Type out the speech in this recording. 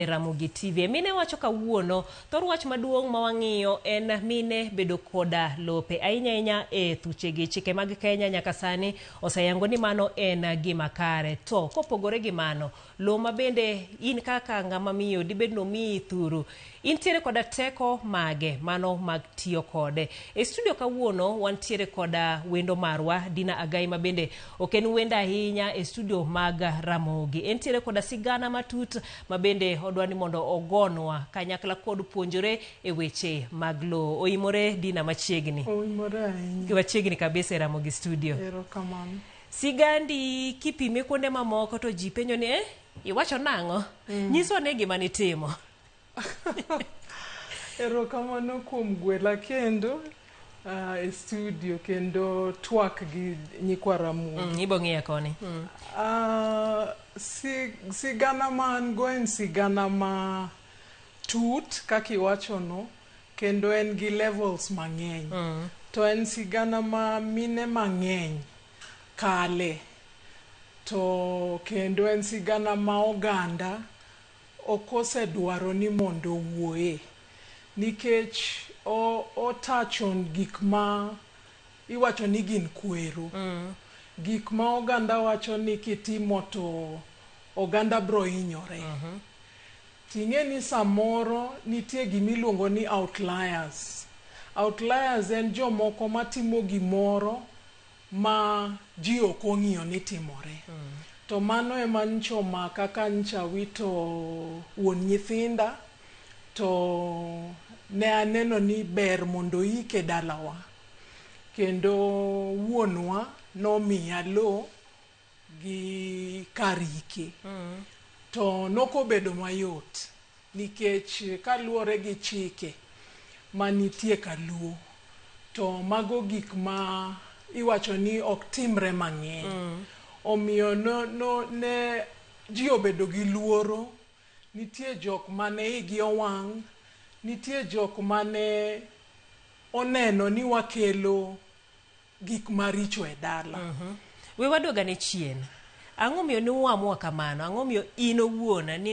Ramogi TV. Mine wacho kawuono, thor wach maduong' ma wang'iyo en mine bedo koda lope ahinya ahinya e thuchegi. Chike mag Kenya nyaka sani oseyango ni mano en gima kare. To kopogore gi mano, lowo ma bende in kaka ng'ama miyo dibed ni omiyi thuru, intiere koda teko mage mano mag tiyo kode. E studio kawuono wantiere koda wendo marwa Dina Agai ma bende ok en wendo ahinya e studio mag Ramogi. Entiere koda sigana matut ma bende odwa ni mondo ogonwa kanyakla kod puonjore e weche mag lowo. Oimore Dina machiegni. Oimore ahinya. Machiegni kabisa e Ramogi studio. Erokamano. Sigandi kipime kuonde mamoko to ji penjo ni eh, iwacho nang'o? Nyiswa ane gima nitimo. Erokamano kuom gwela kendo e studio kendo twak gi nyikwa Ramogi. Ibo ng'iya koni. Sigana ma an go en sigana ma tut kaka iwachono kendo en gi levels mang'eny. To en sigana ma mine mang'eny kale. To kendo en sigana ma oganda ok osedwaro ni mondo owuoye. Nikech o touch on gik ma iwacho ni gin kwero. Gik ma oganda wacho ni kitimo to oganda bro hinyore. Ting'e ni samoro nitie gimiluongo ni outliers. Outliers en jomoko matimo gimoro ma ji ok ong'iyo ni timore. To mano ema nyocha omaka ka nyocha awito wuon nyithinda to ne aneno ni ber mondo oike dalawa. Kendo wuonwa nomiya lowo gi kar ike. To nokobedo mayot nikech kaluwore gi chike manitie kaluo to mago gik ma iwacho ni ok timre mang'eny. Omiyo no, no, ne ji obedo gi luoro, nitie jok mane igi owang', nitie jok mane oneno ni wakelo gik maricho e dala. We waduog ane chien. Ang'o miyo ne uamua kamano? Ang'o miyo in owuon ni